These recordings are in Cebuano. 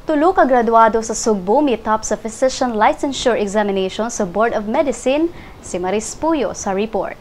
Tulo ka graduado sa Sugbo mi-top sa Physician Licensure Examination sa Board of Medicine. Si Maris Puyo sa report.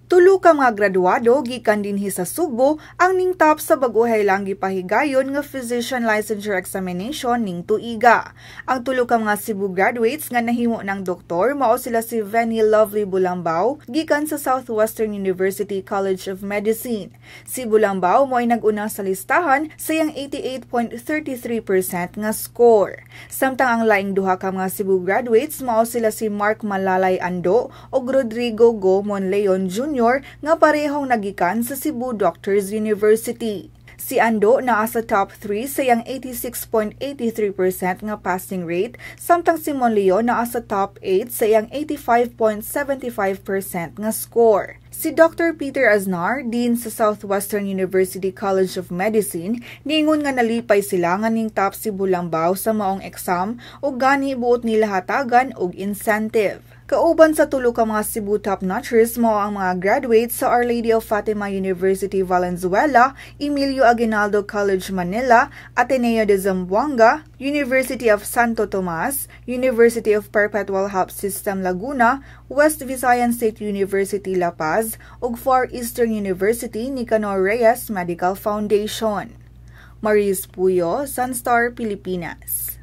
Tulo ka mga graduado gikan dinhi sa Sugbo ang ning top sa bag-ohay lang gipahigayon nga Physician Licensure Examination ning tuiga. Ang tulo ka mga Cebu graduates nga nahimo ng doktor mao sila si Venny Lovely Bulambao gikan sa Southwestern University College of Medicine. Si Bulambao mo'y nag-una sa listahan sa iyang 88.33% nga score. Samtang ang laing duha ka mga Cebu graduates mao sila si Mark Malalay Ando ug Rodrigo Go Monleon Jr. nga parehong nagikan sa Cebu Doctors University. Si Ando naa sa top 3 sa iyang 86.83% nga passing rate, samtang si Monleon naa sa top 8 sa iyang 85.75% nga score. Si Dr. Peter Aznar, Dean sa Southwestern University College of Medicine, niingon nga nalipay sila nga ning top si Bulambao sa maong exam ug gani buot nila hatagan og incentive. Kauban sa tulo ka mga Cebu top notchers mao ang mga graduates sa Our Lady of Fatima University Valenzuela, Emilio Aguinaldo College Manila, Ateneo de Zamboanga, University of Santo Tomas, University of Perpetual Help System Laguna, West Visayan State University La Paz, ug Far Eastern University Nicanor Reyes Medical Foundation. Maris Puyo, Sunstar Pilipinas.